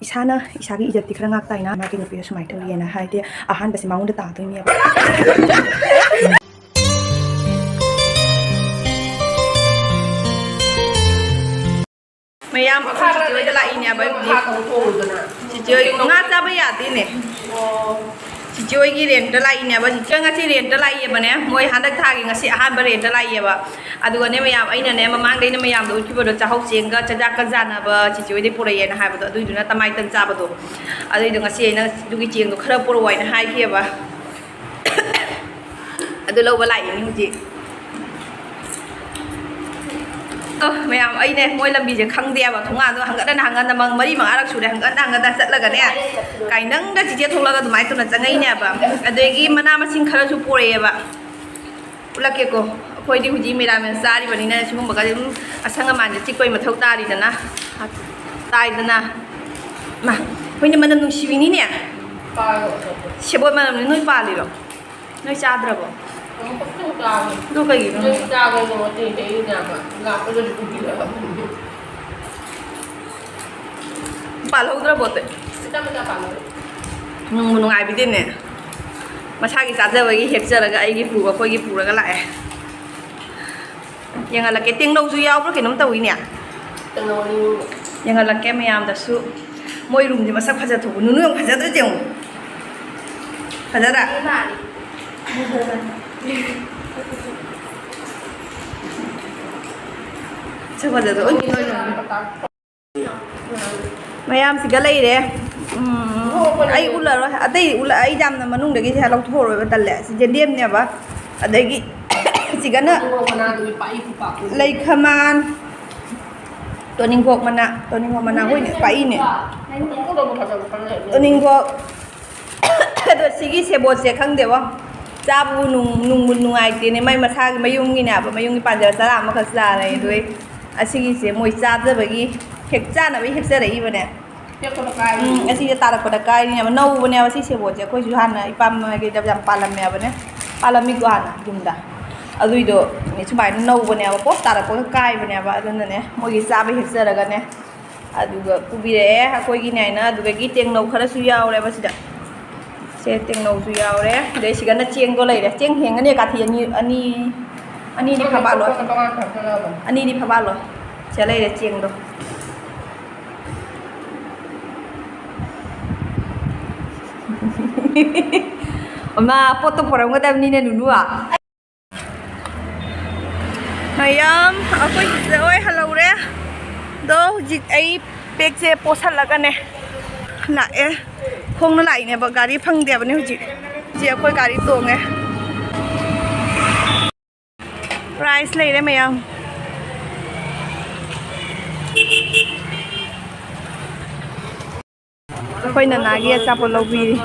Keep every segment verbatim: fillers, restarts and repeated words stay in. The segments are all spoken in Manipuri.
ꯏꯁꯥꯅ ꯏꯁꯥꯒꯤ ꯏꯖꯠꯇꯤ ꯈꯔ ꯉꯥꯛ ꯇꯥꯏꯅ, ꯃꯥꯒꯤ ꯅꯨꯄꯤꯗ ꯁꯨꯃꯥꯏꯅ ꯇꯧꯋꯦꯅ ꯍꯥꯏꯗꯤ ꯑꯍꯥꯟꯕꯁꯦ ꯃꯉꯣꯟꯗ ꯇꯥꯗꯣꯏꯅꯦꯕ꯫ ꯃꯌꯥꯝ ꯑꯩꯈꯣꯏ ꯆꯤꯆꯦ ꯍꯣꯏꯗ ꯂꯥꯛꯏꯅꯦꯕ ꯑꯩꯕꯨꯗꯤ꯫ ꯆꯤꯆꯦ ꯍꯣꯏ ꯉꯥ ꯆꯥꯕ ꯌꯥꯗꯦꯅꯦ꯫ ꯆꯤꯆꯦ ꯍꯣꯏꯒꯤ ꯔꯦꯟꯇ ꯂꯥꯛꯏꯅꯦꯕ꯫ ꯆꯤꯆꯦ ꯉꯁꯤ ꯔꯦꯟꯇ ꯂꯥꯛꯏꯌꯦꯕꯅꯦ꯫ ꯃꯣꯏ ꯍꯟꯗꯛ ꯊꯥꯒꯤ ꯉꯁꯤ ꯑꯍꯥꯟꯕ ꯔꯦꯟꯇ ꯂꯥꯛꯏꯌꯦꯕ꯫ ꯑꯗꯨꯒꯅꯦ ꯃꯌꯥꯝ, ꯑꯩꯅꯅꯦ ꯃꯃꯥꯡꯗ ꯑꯩꯅ ꯃꯌꯥꯝꯗ ꯎꯠꯈꯤꯕꯗꯣ, ꯆꯥꯛꯍꯧ ꯆꯦꯡꯒ ꯆꯤꯟꯖꯥꯛꯀ ꯆꯥꯟꯅꯕ ꯆꯤꯆꯦ ꯍꯣꯏꯗꯩ ꯄꯨꯔꯛꯑꯦꯅ ꯍꯥꯏꯕꯗꯣ, ꯑꯗꯨꯏꯗꯨꯅ ꯇꯃꯥꯏ ꯇꯟ ꯆꯥꯕꯗꯣ꯫ ꯑꯗꯨꯏꯗꯣ ꯉꯁꯤ ꯑꯩꯅ ꯑꯗꯨꯒꯤ ꯆꯦꯡꯗꯣ ꯈꯔ ꯄꯨꯔꯛꯑꯣ ꯍꯥꯏꯅ ꯍꯥꯏꯈꯤꯑꯕ꯫ ꯑꯗꯨ ꯂꯧꯕ ꯂꯥꯛꯏꯅꯤ ꯍꯧꯖꯤꯛ꯫ ꯑ, ꯃꯌꯥꯝ, ꯑꯩꯅꯦ ꯃꯣꯏ ꯂꯝꯕꯤꯁꯦ ꯈꯪꯗꯦꯕ꯫ ꯊꯣꯡꯒꯥꯟꯗꯣ ꯍꯪꯒꯠ ꯍꯟꯅ, ꯍꯪꯒꯠ ꯍꯟꯅ, ꯃꯔꯤ ꯃꯉꯥꯔꯛ ꯁꯨꯔꯦ ꯍꯪꯒꯠ ꯍꯟꯅ, ꯍꯪꯒꯠ ꯍꯟꯅ ꯆꯠꯂꯒꯅꯦ, ꯀꯥꯏꯅꯪꯗ ꯆꯤꯆꯦ ꯊꯣꯛꯂꯒ ꯑꯗꯨꯃꯥꯏꯅ ꯇꯧꯅ ꯆꯪꯉꯛꯏꯅꯦꯕ꯫ ꯑꯗꯒꯤ ꯃꯅꯥ ꯃꯁꯤꯡ ꯈꯔꯁꯨ ꯄꯣꯔꯛꯑꯦꯕ꯫ ꯎꯠꯂꯛꯀꯦꯀꯣ꯫ ꯑꯩꯈꯣꯏꯗꯤ ꯍꯧꯖꯤꯛ ꯃꯦꯔꯥꯃꯦꯟ ꯆꯥꯔꯤꯕꯅꯤꯅ ꯁꯤꯒꯨꯝꯕꯒꯗꯤ ꯑꯗꯨꯝ ꯑꯁꯪ ꯑꯃꯥꯟꯁꯦ ꯆꯤꯛꯄꯒꯤ ꯃꯊꯧ ꯇꯥꯔꯤꯗꯅ꯫ ꯇꯥꯏꯗꯅ꯫ ꯃꯥ, ꯑꯩꯈꯣꯏꯅ ꯃꯅꯝ ꯅꯨꯡꯁꯤꯕꯤꯅꯤꯅꯦ꯫ ꯁꯦꯕꯣꯠ ꯃꯅꯝꯅꯤ꯫ ꯅꯣꯏ ꯄꯥꯜꯂꯤꯔꯣ? ꯅꯣꯏ ꯆꯥꯗ꯭ꯔꯕꯣ? ꯑꯗꯨ ꯀꯩꯒꯤꯅꯣ? ꯄꯥꯜꯍꯧꯗ꯭ꯔꯕꯣ ꯑꯇꯩ? ꯅꯨꯡꯕꯨ ꯅꯨꯡꯉꯥꯏꯕꯤꯗꯦꯅꯦ꯫ ꯃꯁꯥꯒꯤ ꯆꯥꯖꯕꯒꯤ ꯍꯦꯛꯆꯔꯒ ꯑꯩꯒꯤ ꯄꯨ-, ꯑꯩꯈꯣꯏꯒꯤ ꯄꯨꯔꯒ ꯂꯥꯛꯑꯦ꯫ ꯌꯦꯡꯍꯜꯂꯛꯀꯦ꯫ ꯇꯦꯡꯅꯧꯁꯨ ꯌꯥꯎꯕ꯭ꯔꯥ ꯀꯩꯅꯣꯝ ꯇꯧꯋꯤꯅꯦ꯫ ꯌꯦꯡꯍꯜꯂꯛꯀꯦ ꯃꯌꯥꯝꯗꯁꯨ꯫ ꯃꯣꯏ ꯔꯨꯝꯁꯦ ꯃꯁꯛ ꯐꯖꯊꯣꯛꯄ꯫ ꯅꯨꯅꯨ ꯌꯥꯝ ꯐꯖꯗ꯭ꯔꯥ ꯌꯦꯡꯉꯨ꯫ ꯐꯖꯗ꯭ꯔꯥ? ꯃꯁꯛ ꯐꯖꯗ꯭ꯔꯣ? ꯃꯌꯥꯝꯁꯤꯒ ꯂꯩꯔꯦ꯫ ꯎꯝ, ꯑꯩ ꯎꯠꯂꯔꯣꯏ꯫ ꯑꯇꯩ ꯎꯠꯂ-, ꯑꯩ ꯌꯥꯝꯅ ꯃꯅꯨꯡꯗꯒꯤꯁꯦ ꯂꯧꯊꯣꯛꯑꯔꯣꯏꯕ, ꯇꯜꯂꯦ꯫ ꯁꯤ ꯌꯦꯟꯗꯦꯝꯅꯦꯕ꯫ ꯑꯗꯒꯤ ꯁꯤꯒꯅ ꯂꯩꯈꯃꯥꯟ, ꯇꯣꯅꯤꯡꯈꯣꯛ ꯃꯅꯥ, ꯇꯣꯅꯤꯡꯈꯣꯛ ꯃꯅꯥ ꯍꯣꯏꯅꯦ, ꯄꯥꯛꯏꯅꯦ꯫ ꯇꯣꯅꯤꯡꯈꯣꯛ꯫ ꯑꯗꯣ ꯁꯤꯒꯤ ꯁꯦꯕꯣꯠꯁꯦ ꯈꯪꯗꯦꯕꯣ, ꯆꯥꯕꯕꯨ ꯅꯨꯡ-, ꯅꯨꯡꯕꯨ ꯅꯨꯡꯉꯥꯏꯇꯦꯅꯦ꯫ ꯃꯥꯏ ꯃꯁꯥꯒꯤ ꯃꯌꯨꯝꯒꯤꯅꯦꯕ, ꯃꯌꯨꯝꯒꯤ ꯄꯥꯟꯖꯕ ꯆꯔꯥ ꯑꯃꯈꯛ ꯆꯥꯔꯦ꯫ ꯑꯗꯨ ꯑꯩ ꯑꯁꯤꯒꯤꯁꯦ ꯃꯣꯏ ꯆꯥꯖꯕꯒꯤ ꯍꯦꯛ ꯆꯥꯅꯕꯒꯤ ꯍꯦꯛꯆꯔꯛꯏꯕꯅꯦ꯫ ꯎꯝ, ꯑꯁꯤꯁꯦ ꯇꯥꯔꯛꯄꯗ ꯀꯥꯏꯔꯤꯅꯦꯕ, ꯅꯧꯕꯅꯦꯕ ꯁꯤ ꯁꯦꯕꯣꯠꯁꯦ꯫ ꯑꯩꯈꯣꯏꯁꯨ ꯍꯥꯟꯅ ꯏꯄꯥꯝꯒꯤꯗ ꯌꯥꯝ ꯄꯥꯜꯂꯝꯃꯦꯕꯅꯦ, ꯄꯥꯜꯂꯝꯃꯤꯀꯣ ꯍꯥꯟꯅ ꯌꯨꯝꯗ꯫ ꯑꯗꯨꯏꯗꯣ ꯁꯨꯃꯥꯏꯅ ꯅꯧꯕꯅꯦꯕ, ꯄꯣꯞ ꯇꯥꯔꯛꯄꯒ ꯀꯥꯏꯕꯅꯦꯕ꯫ ꯑꯗꯨꯅꯅꯦ ꯃꯣꯏꯒꯤ ꯆꯥꯕ ꯍꯦꯛꯆꯔꯒꯅꯦ, ꯑꯗꯨꯒ ꯄꯨꯕꯤꯔꯛꯑꯦ ꯑꯩꯈꯣꯏꯒꯤꯅꯦ ꯍꯥꯏꯅ꯫ ꯑꯗꯨꯗꯒꯤ ꯇꯦꯡꯅꯧ ꯈꯔꯁꯨ ꯌꯥꯎꯔꯦꯕ ꯁꯤꯗ꯫ ꯁꯦ, ꯇꯦꯡꯅꯧꯁꯨ ꯌꯥꯎꯔꯦ꯫ ꯑꯗꯩ ꯁꯤꯒꯅ ꯆꯦꯡꯗꯣ ꯂꯩꯔꯦ꯫ ꯆꯦꯡ ꯍꯦꯡꯒꯅꯤ ꯀꯥꯊꯤ ꯑꯅꯤ, ꯑꯅꯤ, ꯑꯅꯤꯗꯤ ꯐꯕꯥꯠꯂꯣ꯫ ꯑꯅꯤꯗꯤ ꯐꯕꯥꯠꯂꯣ꯫ ꯁꯤꯗ ꯂꯩꯔꯦ ꯆꯦꯡꯗꯣ꯫ ꯑꯃ ꯄꯣꯠꯇꯣ ꯄꯨꯔꯝꯒꯗꯕꯅꯤꯅꯦ, ꯅꯨꯅꯨ꯫ ꯃꯌꯥꯝ, ꯑꯩꯈꯣꯏ ꯁꯤꯗ ꯂꯣꯏ ꯍꯜꯍꯧꯔꯦ꯫ ꯑꯗꯣ ꯍꯧꯖꯤꯛ ꯑꯩ ꯕꯦꯒꯁꯦ ꯄꯣꯠꯁꯜꯂꯒꯅꯦ ꯂꯥꯛꯑꯦ꯫ ꯈꯣꯡꯅ ꯂꯥꯛꯏꯅꯦꯕ, ꯒꯥꯔꯤ ꯐꯪꯗꯦꯕꯅꯦ ꯍꯧꯖꯤꯛ꯫ ꯍꯧꯖꯤꯛ ꯑꯩꯈꯣꯏ ꯒꯥꯔꯤ ꯇꯣꯡꯉꯦ꯫ ꯄ꯭ꯔꯥꯏꯁ ꯂꯩꯔꯦ ꯃꯌꯥꯝ꯫ ꯑꯩꯈꯣꯏ ꯅꯅꯥꯒꯤ ꯑꯆꯥꯄꯣꯠ ꯂꯧꯕꯤꯔꯤ꯫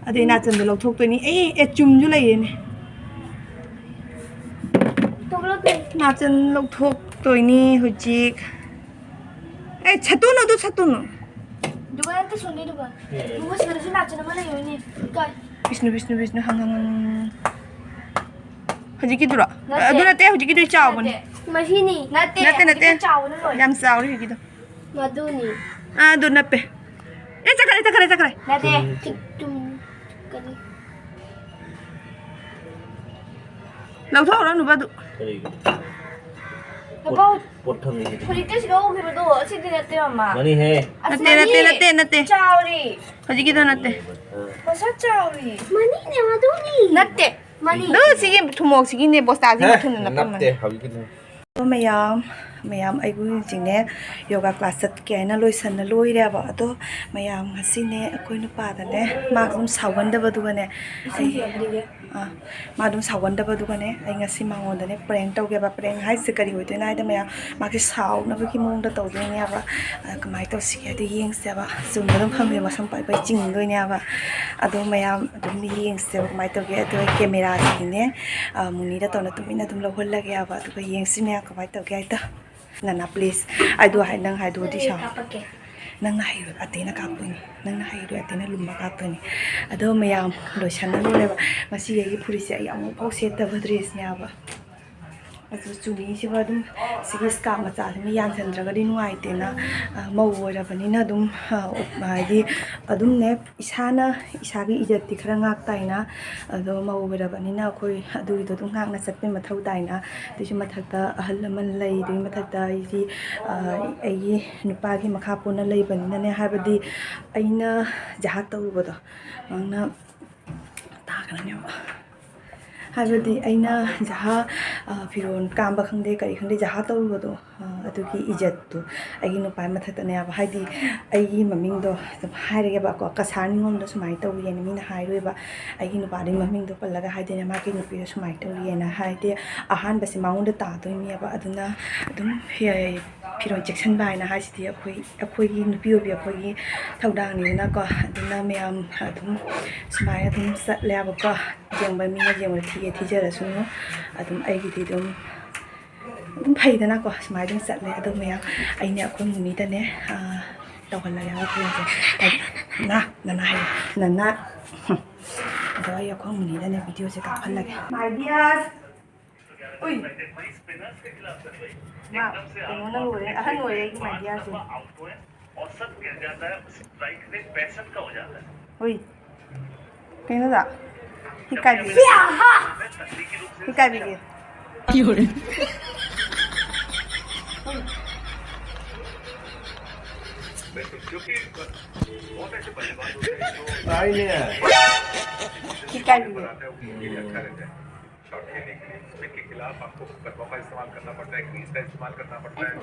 ꯑꯗꯩ ꯅꯥꯆꯟꯗꯣ ꯂꯧꯊꯣꯛꯇꯣꯏꯅꯤ꯫ ꯑꯦ, ꯑꯦ, ꯆꯨꯝꯁꯨ ꯂꯩꯔꯦꯅꯦ꯫ ꯅꯥꯆꯟ ꯂꯧꯊꯣꯛꯇꯣꯏꯅꯤ ꯍꯧꯖꯤꯛ꯫ ꯑꯦ, ꯁꯠꯇꯣꯛꯅꯨ, ꯑꯗꯨ ꯁꯠꯇꯣꯛꯅꯨ꯫ ꯗꯨꯀꯥꯟ ꯑꯝꯇ ꯁꯣꯟꯒꯦ, ꯗꯨꯀꯥꯟ꯫ ꯃꯣꯃꯣ ꯁꯤꯗꯁꯨ ꯅꯥꯆꯟ ꯑꯃ ꯂꯩꯕꯅꯤ꯫ ꯀꯥꯏ? ꯕꯤꯁꯅꯨ, ꯕꯤꯁꯅꯨ, ꯕꯤꯁꯅꯨ, ꯍꯪ, ꯍꯪ, ꯍꯪ꯫ ꯍꯧꯖꯤꯛꯀꯤꯗꯨꯔꯣ? ꯅꯠꯇꯦ꯫ ꯑꯗꯨ ꯅꯠꯇꯦ, ꯍꯧꯖꯤꯛꯀꯤꯗꯨ ꯆꯥꯎꯕꯅꯤ꯫ ꯅꯠꯇꯦ꯫ ꯃꯁꯤꯅꯤ꯫ ꯅꯠꯇꯦ, ꯅꯠꯇꯦ, ꯅꯠꯇꯦ꯫ ꯍꯧꯖꯤꯛꯀꯤ ꯆꯥꯎꯕꯅ ꯂꯣꯏꯔꯦ꯫ ꯌꯥꯝ ꯆꯥꯎꯔꯤ ꯍꯧꯖꯤꯛꯀꯤꯗꯣ꯫ ꯃꯗꯨꯅꯤ꯫ ꯑꯥ, ꯑꯗꯨ ꯅꯞꯄꯦ꯫ ꯑꯦ, ꯆꯠꯈ꯭ꯔꯦ, ꯆꯠꯈ꯭ꯔꯦ, ꯆꯠꯈ꯭ꯔꯦ꯫ ꯅꯠꯇꯦ꯫ ꯆꯨꯝ꯫ ꯆꯨꯝ-, ꯀꯔꯤ? ꯂꯧꯊꯣꯛꯎꯔꯅꯨꯕ ꯑꯗꯨ꯫ ꯀꯔꯤꯒꯤ? ꯂꯨꯄꯥ ꯄꯣꯠ ꯊꯝꯃꯤꯁꯤꯗꯤ꯫ ꯍꯧꯖꯤꯛꯇ ꯁꯤꯗ ꯎꯈꯤꯕꯗꯣ, ꯑꯁꯤꯗꯤ ꯅꯠꯇꯦ, ꯃꯃꯥ꯫ ꯃꯅꯤꯍꯦ꯫ ꯑꯁ, ꯅꯠꯇꯦ, ꯅꯠꯇꯦ, ꯃꯅꯤ꯫ ꯅꯠꯇꯦ, ꯅꯠꯇꯦ꯫ ꯆꯥꯎꯔꯤ꯫ ꯍꯧꯖꯤꯛꯀꯤꯗꯣ ꯅꯠꯇꯦ꯫ ꯑꯥ꯫ ꯃꯁꯛ ꯆꯥꯎꯔꯤ꯫ ꯃꯅꯤꯅꯦ, ꯃꯗꯨꯅꯤ꯫ ꯅꯠꯇꯦ, ꯃꯅꯤ꯫ ꯑꯗꯨ ꯁꯤꯒꯤ ꯊꯨꯝꯃꯣꯛꯁꯤꯒꯤꯅꯦ, ꯕꯣꯁꯇꯥꯁꯤꯒꯤ ꯍꯦ, ꯃꯊꯨꯟꯗ ꯅꯞꯄꯝꯃꯅꯤ꯫ ꯅꯞꯇꯦ, ꯍꯧꯖꯤꯛꯀꯤꯗꯣ꯫ ꯑꯗꯣ ꯃꯌꯥꯝ, ꯃꯌꯥꯝ ꯑꯩꯕꯨ ꯍꯧꯖꯤꯛꯅꯦ ꯌꯣꯒꯥ ꯀ꯭ꯂꯥꯁ ꯆꯠꯀꯦ ꯍꯥꯏꯅ ꯂꯣꯏꯁꯟꯅ ꯂꯣꯏꯔꯦꯕ꯫ ꯑꯗꯣ ꯃꯌꯥꯝ ꯉꯁꯤꯅꯦ ꯑꯩꯈꯣꯏ ꯅꯨꯄꯥꯗꯅꯦ, ꯃꯥ ꯑꯗꯨꯝ ꯁꯥꯎꯒꯟꯗꯕꯗꯨꯒꯅꯦ, ꯑꯩ, ꯑꯥ, ꯃꯥ ꯑꯗꯨꯝ ꯁꯥꯎꯒꯟꯗꯕꯗꯨꯒꯅꯦ, ꯑꯩ ꯉꯁꯤ ꯃꯉꯣꯟꯗꯅꯦ ꯄ꯭ꯔꯦꯡ ꯇꯧꯒꯦꯕ꯫ ꯄ꯭ꯔꯦꯡ ꯍꯥꯏꯁꯦ ꯀꯔꯤ ꯑꯣꯏꯗꯣꯏꯅꯣ ꯍꯥꯏꯗ ꯃꯌꯥꯝ, ꯃꯥꯁꯦ ꯁꯥꯎꯅꯕꯒꯤ ꯃꯑꯣꯡꯗ ꯇꯧꯗꯣꯏꯅꯦꯕ꯫ ꯑꯗ ꯀꯃꯥꯏꯅ ꯇꯧꯁꯤꯒꯦ ꯍꯥꯏꯗꯣ ꯌꯦꯡꯁꯦꯕ꯫ ꯆꯨꯝꯅ ꯑꯗꯨꯝ ꯐꯝꯃꯦ, ꯃꯁꯝ ꯄꯥꯏ ꯄꯥꯏ ꯆꯤꯡꯗꯣꯏꯅꯦꯕ꯫ ꯑꯗꯣ ꯃꯌꯥꯝ ꯑꯗꯨꯝ ꯌꯦꯡꯁꯦꯕ ꯀꯃꯥꯏꯅ ꯇꯧꯒꯦ꯫ ꯑꯗꯣ ꯑꯩ ꯀꯦꯃꯦꯔꯥꯁꯤꯗꯤꯅꯦ, ꯑ, ꯃꯨꯅꯤꯗ ꯇꯧꯅ ꯇꯨꯃꯤꯟꯅ ꯑꯗꯨꯝ ꯂꯧꯍꯜꯂꯒꯦꯕ꯫ ꯑꯗꯨꯒ ꯌꯦꯡꯁꯤ ꯃꯌꯥꯝ ꯀꯃꯥꯏꯅ ꯇꯧꯒꯦ ꯍꯥꯏꯗꯣ꯫ ꯅꯅꯥ, please꯫ ꯑꯩꯗꯣ ꯍꯥꯏ-, ꯅꯪ ꯍꯥꯏꯗꯣꯛꯑꯗꯤ ꯁꯥꯎ-, ꯀꯥꯞꯄꯛꯀꯦ꯫ ꯅꯪꯅ ꯍꯩꯔꯣꯏ, ꯑꯇꯩꯅ ꯀꯥꯞꯇꯣꯏꯅꯤ꯫ ꯅꯪꯅ ꯍꯩꯔꯣꯏ, ꯑꯇꯩꯅ ꯂꯨꯝꯃ ꯀꯥꯞꯇꯣꯏꯅꯤ꯫ ꯑꯗꯣ ꯃꯌꯥꯝ, ꯂꯣꯏꯁꯟꯅ ꯂꯣꯏꯔꯦꯕ꯫ ꯉꯁꯤ ꯑꯩꯒꯤ ꯐꯨꯔꯤꯠꯁꯦ ꯑꯩ ꯑꯃꯨꯛꯐꯥꯎ ꯁꯦꯠꯇꯕ ꯗ꯭ꯔꯦꯁꯅꯦꯕ꯫ ꯑꯗꯨ ꯆꯨꯅꯤꯁꯤꯒ ꯑꯗꯨꯝ ꯁꯤꯒꯤ ꯁ꯭ꯀꯥꯔꯞ ꯃꯆꯥꯁꯤꯃ ꯌꯥꯟꯁꯤꯟꯗ꯭ꯔꯒꯗꯤ ꯅꯨꯡꯉꯥꯏꯇꯦꯅ, ꯑ, ꯃꯧ ꯑꯣꯏꯔꯕꯅꯤꯅ ꯑꯗꯨꯝ, ꯑ, ꯍꯥꯏꯗꯤ ꯑꯗꯨꯝꯅꯦ, ꯏꯁꯥꯅ ꯏꯁꯥꯒꯤ ꯏꯖꯠꯇꯤ ꯈꯔ ꯉꯥꯛ ꯇꯥꯏꯅ, ꯑꯗꯣ ꯃꯧ ꯑꯣꯏꯔꯕꯅꯤꯅ ꯑꯩꯈꯣꯏ ꯑꯗꯨꯒꯤꯗꯣ ꯑꯗꯨꯝ ꯉꯥꯛꯅ ꯆꯠꯄꯩ ꯃꯊꯧ ꯇꯥꯏꯅ꯫ ꯑꯗꯨꯒꯤ ꯃꯊꯛꯇ ꯑꯍꯜ ꯂꯃꯟ ꯂꯩ, ꯑꯗꯨꯒꯤ ꯃꯊꯛꯇ ꯑꯩꯒꯤ, ꯑ, ꯑꯩꯒꯤ ꯅꯨꯄꯥꯒꯤ ꯃꯈꯥ ꯄꯣꯟꯅ ꯂꯩꯕꯅꯤꯅꯅꯦ, ꯍꯥꯏꯕꯗꯤ ꯑꯩꯅ ꯖꯍꯥꯖ ꯇꯧꯔꯨꯕꯗꯣ, ꯅꯪꯅ ꯇꯥꯈ꯭ꯔꯅꯦꯕ꯫ ꯍꯥꯏꯕꯗꯤ ꯑꯩꯅ ꯖꯍꯥ, ꯑ, ꯐꯤꯔꯣꯜ ꯀꯥꯝꯕ ꯈꯪꯗꯦ, ꯀꯔꯤ ꯈꯪꯗꯦ, ꯖꯍꯥ ꯇꯧꯔꯨꯕꯗꯣ, ꯑ, ꯑꯗꯨꯒꯤ ꯏꯖꯠꯇꯨ ꯑꯩꯒꯤ ꯅꯨꯄꯥꯒꯤ ꯃꯊꯛꯇꯅꯦꯕ꯫ ꯍꯥꯏꯗꯤ ꯑꯩꯒꯤ ꯃꯃꯤꯡꯗꯣ ꯑꯗꯨꯝ ꯍꯥꯏꯔꯒꯦꯕꯀꯣ, ꯀꯁꯥꯔ ꯅꯤꯉꯣꯝꯗ ꯁꯨꯃꯥꯏꯅ ꯇꯧꯋꯦꯅ ꯃꯤꯅ ꯍꯥꯏꯔꯣꯏꯕ꯫ ꯑꯩꯒꯤ ꯅꯨꯄꯥꯗꯨꯒꯤ ꯃꯃꯤꯡꯗꯣ ꯄꯜꯂꯒ ꯍꯥꯏꯗꯣꯏꯅꯦ, ꯃꯥꯒꯤ ꯅꯨꯄꯤꯗꯣ ꯁꯨꯃꯥꯏꯅ ꯇꯧꯋꯦꯅ꯫ ꯍꯥꯏꯗꯤ ꯑꯍꯥꯟꯕꯁꯦ ꯃꯉꯣꯟꯗ ꯇꯥꯗꯣꯏꯅꯦꯕ꯫ ꯑꯗꯨꯅ ꯑꯗꯨꯝ ꯐꯤ-, ꯐꯤꯔꯣꯜ ꯆꯦꯛꯁꯤꯟꯕ ꯍꯥꯏꯅ ꯍꯥꯏꯁꯤꯗꯤ ꯑꯩꯈꯣꯏ, ꯑꯩꯈꯣꯏꯒꯤ ꯅꯨꯄꯤ ꯑꯣꯏꯕꯤ ꯑꯩꯈꯣꯏꯒꯤ ꯊꯧꯗꯥꯡꯅꯤꯗꯅꯀꯣ꯫ ꯑꯗꯨꯅ ꯃꯌꯥꯝ ꯑꯗꯨꯝ ꯁꯨꯃꯥꯏꯅ ꯑꯗꯨꯝ ꯆꯠꯂꯦꯕꯀꯣ꯫ ꯌꯦꯡꯕ ꯃꯤꯅ ꯌꯦꯡꯕꯗ ꯊꯤꯒꯦ ꯊꯤꯖꯔꯁꯅꯨ, ꯑꯗꯨꯝ ꯑꯩꯒꯤꯗꯤ ꯑꯗꯨꯝ, ꯑꯗꯨꯝ ꯐꯩꯗꯅꯀꯣ꯫ ꯁꯨꯃꯥꯏꯅ ꯑꯗꯨꯝ ꯆꯠꯂꯦ꯫ ꯑꯗꯣ ꯃꯌꯥꯝ, ꯑꯩꯅ ꯑꯩꯈꯣꯏ ꯃꯨꯅꯤꯗꯅꯦ, ꯑ, ꯇꯧꯍꯜꯂꯒꯦ ꯐꯤꯂꯝꯁꯦ꯫ ꯍꯥꯏꯗꯤ ꯅꯅꯥ, ꯅꯅꯥ ꯍꯥꯏꯌꯣ, ꯅꯅꯥ꯫ ꯍꯝ꯫ ꯑꯗꯣ ꯑꯩ ꯑꯩꯈꯣꯏ ꯃꯨꯅꯤꯗꯅꯦ ꯚꯤꯗꯤꯑꯣꯁꯦ ꯀꯥꯞꯍꯜꯂꯒꯦ꯫ My dear꯫ ꯎꯏ꯫ ꯃꯥ ꯀꯩꯅꯣꯅ ꯂꯣꯏꯔꯦ, ꯑꯍꯟ ꯑꯣꯏꯔꯦ ꯑꯩꯒꯤ my dearꯁꯦ꯫ ꯍꯨꯏ꯫ ꯀꯩꯅꯣꯗ? ꯍꯤꯀꯥꯏꯕꯤ꯫ ꯍꯤꯀꯥꯏꯕꯤꯒꯦ꯫ ꯍꯨꯏ꯫ ꯇꯥꯏꯅꯦ꯫ ꯍꯤꯀꯥꯏꯕꯤꯒꯦ꯫ शॉट खेलने के लिए स्पिन के खिलाफ आपको कदमों का इस्तेमाल करना पड़ता है, क्रीज का इस्तेमाल करना पड़ता है।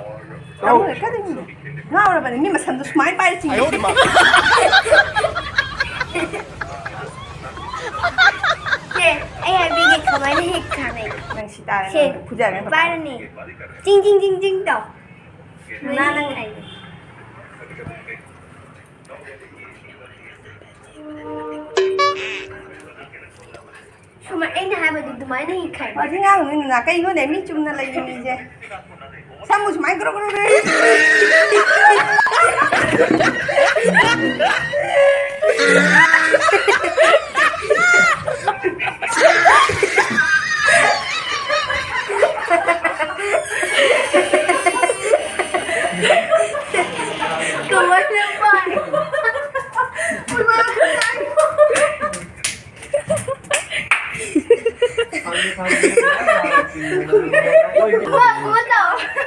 और ꯇꯧꯔꯦ, ꯀꯔꯤꯅꯣ? ꯉꯥꯎꯔꯕꯅꯤ, ꯃꯤ ꯃꯁꯝꯗꯣ ꯁꯨꯃꯥꯏꯅ ꯄꯥꯏꯔ ꯆꯤꯡꯉꯤ꯫ ꯁꯦ, ꯑꯩ ꯍꯥꯏꯕꯤꯒꯦ ꯀꯃꯥꯏꯅ ꯍꯦꯛ ꯁꯥꯟꯅꯩ꯫ ꯅꯪ ꯁꯤ ꯇꯥꯔꯦ, ꯁꯦ, ꯅꯪ ꯐꯨꯖꯔꯦ꯫ ꯄꯥꯏꯔꯅꯤ꯫ ꯆꯤꯡ, ꯆꯤꯡ, ꯆꯤꯡ, ꯆꯤꯡ ꯇꯧ꯫ ꯅꯅꯥ ꯅꯪ ꯍꯥꯏꯗꯣ꯫ ꯁꯨꯃꯥꯏ-, ꯑꯩꯅ ꯍꯥꯏꯕꯗꯤ ꯑꯗꯨꯃꯥꯏꯅ ꯏꯈꯥꯏ꯫ ꯃꯁꯤ ꯉꯥꯡꯅꯨ ꯅꯅꯥ, ꯀꯩꯅꯣꯅꯦ, ꯃꯤ ꯆꯨꯝꯅ ꯂꯩꯕ ꯃꯤꯁꯦ꯫ ꯁꯝꯕꯨ ꯁꯨꯃꯥꯏꯅ ꯒ꯭ꯔꯣ ꯒ꯭ꯔꯣ ꯒ꯭ꯔꯣ꯫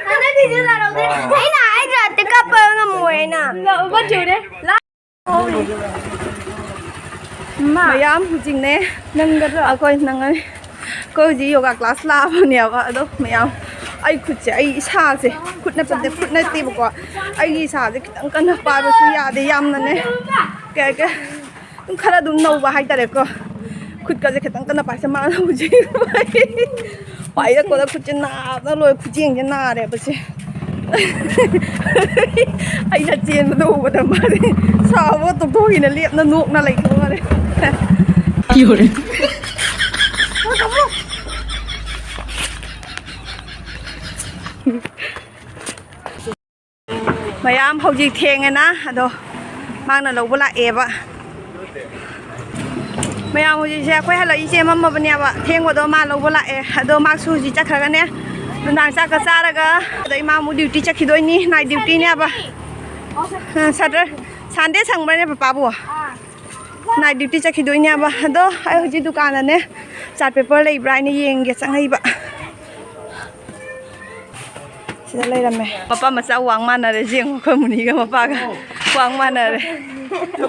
ꯍꯟꯗꯛꯀꯤꯁꯦ ꯂꯥꯛꯍꯧꯗ꯭ꯔꯦ꯫ ꯑꯩꯅ ꯍꯥꯏꯗ꯭ꯔꯥ, ꯇꯤꯛ ꯀꯥꯞꯄ ꯉꯝꯃꯣꯏꯅ꯫ ꯂꯥꯛꯑꯣ, ꯃꯆꯨꯅꯦ꯫ ꯃꯌꯥꯝ ꯍꯧꯖꯤꯛꯅꯦ꯫ ꯅꯪꯒꯗ꯭ꯔꯣ? ꯑꯩꯈꯣꯏ ꯅꯪꯉꯅꯤ꯫ ꯑꯩꯈꯣꯏ ꯍꯧꯖꯤꯛ ꯌꯣꯒꯥ ꯀ꯭ꯂꯥꯁ ꯂꯥꯛꯑꯕꯅꯦꯕ꯫ ꯑꯗꯣ ꯃꯌꯥꯝ, ꯑꯩ ꯈꯨꯠꯁꯦ, ꯑꯩ ꯏꯁꯥꯁꯦ, ꯈꯨꯠ ꯅꯠꯇꯕꯗ, ꯈꯨꯠ ꯅꯠꯇꯦꯕꯀꯣ, ꯑꯩꯒꯤ ꯏꯁꯥꯁꯦ ꯈꯤꯇꯪ ꯀꯟꯅ ꯄꯥꯏꯕꯁꯨ ꯌꯥꯗꯦ꯫ ꯌꯥꯝꯅꯅꯦ, ꯀꯩ ꯍꯥꯏꯒꯦ, ꯑꯗꯨꯝ ꯈꯔ ꯑꯗꯨꯝ ꯅꯧꯕ ꯍꯥꯏꯇꯥꯔꯦꯀꯣ꯫ ꯈꯨꯠꯀꯁꯦ ꯈꯤꯇꯪ ꯀꯟꯅ ꯄꯥꯏꯁꯦ, ꯃꯥꯅ ꯍꯧꯖꯤꯛ ꯄꯥꯏꯔꯛꯄꯗ ꯈꯨꯠꯁꯦ ꯅꯥꯕꯅ ꯂꯣꯏ, ꯈꯨꯖꯦꯡꯁꯦ ꯅꯥꯔꯦꯕ ꯁꯦ꯫ ꯑꯩꯅ ꯆꯦꯟꯕꯗꯣ ꯎꯕꯗ ꯃꯥꯗꯤ ꯁꯥꯎꯕ ꯇꯣꯛꯊꯣꯛꯈꯤꯅ ꯂꯦꯞꯅ ꯅꯣꯛꯅ ꯂꯩꯊꯣꯛꯈꯔꯦ꯫ ꯃꯌꯥꯝ ꯍꯧꯖꯤꯛ ꯊꯦꯡꯉꯦꯅ, ꯑꯗꯣ ꯃꯥꯅ ꯂꯧꯕ ꯂꯥꯛꯑꯦꯕ꯫ ꯃꯌꯥꯝ ꯍꯧꯖꯤꯛꯁꯦ ꯑꯩꯈꯣꯏ ꯍꯜꯂꯛꯏꯁꯦ ꯃꯝꯃꯕꯅꯦꯕ, ꯊꯦꯡꯕꯗꯣ ꯃꯥ ꯂꯧꯕ ꯂꯥꯛꯑꯦ꯫ ꯑꯗꯣ ꯃꯥꯁꯨ ꯍꯧꯖꯤꯛ ꯆꯠꯈ꯭ꯔꯒꯅꯦ, ꯅꯨꯡꯗꯥꯡ ꯆꯥꯛꯀ ꯆꯥꯔꯒ ꯑꯗꯩ ꯃꯥ ꯑꯃꯨꯛ ꯗ꯭ꯌꯨꯇꯤ ꯆꯠꯈꯤꯗꯣꯏꯅꯤ, ꯅꯥꯏꯠ ꯗ꯭ꯌꯨꯇꯤꯅꯦꯕ꯫ ꯁꯇꯔ ꯁꯟꯗꯦ ꯁꯪꯕ꯭ꯔꯅꯦ ꯄꯄꯥꯕꯨ? ꯅꯥꯏꯠ ꯗ꯭ꯌꯨꯇꯤ ꯆꯠꯈꯤꯗꯣꯏꯅꯦꯕ꯫ ꯑꯗꯣ ꯑꯩ ꯍꯧꯖꯤꯛ ꯗꯨꯀꯥꯟꯗꯅꯦ ꯆꯥꯔꯠ ꯄꯦꯄꯔ ꯂꯩꯕ꯭ꯔꯥ ꯍꯥꯏꯅ ꯌꯦꯡꯒꯦ ꯆꯪꯉꯛꯏꯕ꯫ ꯁꯤꯗ ꯂꯩꯔꯝꯃꯦ꯫ ꯃꯄꯥ ꯃꯆꯥ ꯋꯥꯡ ꯃꯥꯟꯅꯔꯦ꯫ ꯌꯦꯡꯉꯨ, ꯑꯩꯈꯣꯏ ꯃꯨꯅꯤꯒ ꯃꯄꯥꯒ ꯋꯥꯡ ꯃꯥꯟꯅꯔꯦ꯫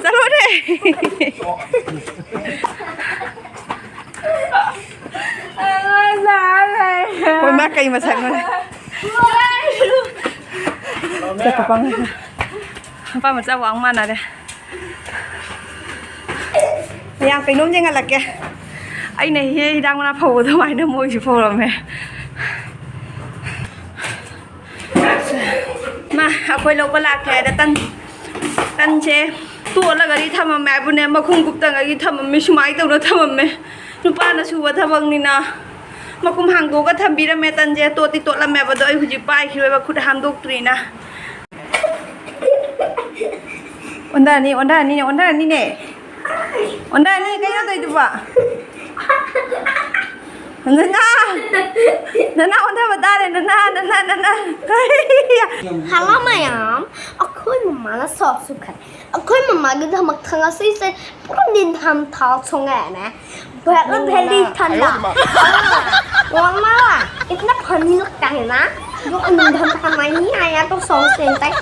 ꯆꯠꯂꯣꯅꯦ꯫ ꯍꯣꯏ, ꯃꯥ ꯀꯩ ꯃꯁꯛꯅꯣ? ꯆꯠꯄ ꯄꯥꯡꯉꯦ꯫ ꯃꯄꯥ ꯃꯆꯥ ꯋꯥꯡ ꯃꯥꯟꯅꯔꯦ꯫ ꯃꯌꯥꯝ ꯀꯩꯅꯣꯝ ꯌꯦꯡꯍꯜꯂꯛꯀꯦ꯫ ꯑꯩꯅ ꯍꯦꯛ ꯍꯤꯗꯥꯛ ꯃꯅꯥ ꯐꯧꯕ ꯑꯗꯨꯃꯥꯏꯅ ꯃꯣꯏꯁꯨ ꯐꯧꯔꯝꯃꯦ꯫ ꯃꯥ ꯑꯩꯈꯣꯏ ꯂꯧꯕ ꯂꯥꯛꯀꯦ ꯍꯥꯏꯗ ꯇꯟ, ꯇꯟꯁꯦ ꯇꯣꯠꯂꯒꯗꯤ ꯊꯝꯃꯝꯃꯦ ꯍꯥꯏꯕꯨꯅꯦ, ꯃꯈꯨꯝ ꯀꯨꯞꯇꯉꯩꯒꯤ ꯊꯝꯃꯝꯃꯦ, ꯁꯨꯃꯥꯏꯅ ꯇꯧꯅ ꯊꯝꯃꯝꯃꯦ꯫ ꯅꯨꯄꯥꯅ ꯁꯨꯕ ꯊꯕꯛꯅꯤꯅ ꯃꯈꯨꯝ ꯍꯥꯡꯗꯣꯛꯑꯒ ꯊꯝꯕꯤꯔꯝꯃꯦ꯫ ꯇꯟꯁꯦ ꯇꯣꯠꯇꯤ ꯇꯣꯠꯂꯝꯃꯦꯕ, ꯑꯗꯣ ꯑꯩ ꯍꯧꯖꯤꯛ ꯄꯥꯏꯈꯤꯔꯣꯏꯕ, ꯈꯨꯠ ꯍꯥꯝꯗꯣꯛꯇ꯭ꯔꯤꯅ꯫ ꯑꯣꯟꯊꯔꯅꯤ, ꯑꯣꯟꯊꯔꯅꯤꯅꯦ, ꯑꯣꯟꯊꯔꯅꯤꯅꯦ, ꯑꯣꯟꯊꯔꯅꯤ꯫ ꯀꯩꯅꯣ ꯇꯧꯔꯤꯗꯨꯕꯣ? ꯅꯅꯥ, ꯅꯅꯥ ꯑꯣꯟꯊꯕ ꯇꯥꯔꯦ, ꯅꯅꯥ, ꯅꯅꯥ, ꯅꯅꯥ꯫ ꯍꯜꯂꯣ ꯃꯌꯥꯝ, ꯑꯩꯈꯣꯏ ꯃꯃꯥꯅ ꯁꯣꯞꯁꯨ ꯈꯥꯏ꯫ ꯑꯩꯈꯣꯏ ꯃꯃꯥꯒꯤꯗꯃꯛꯇ ꯉꯁꯤꯁꯦ ꯄꯨꯔꯥ ꯅꯤꯡꯊꯝ ꯊꯥ ꯁꯣꯡꯉꯦꯅꯦ꯫ ꯕꯦꯠꯅ ꯚꯦꯂꯤ ꯊꯟꯅ꯫ Wah, malah. Itu na funny look kan, na? Yung anong dhan ka may niya, ya, to song, same time.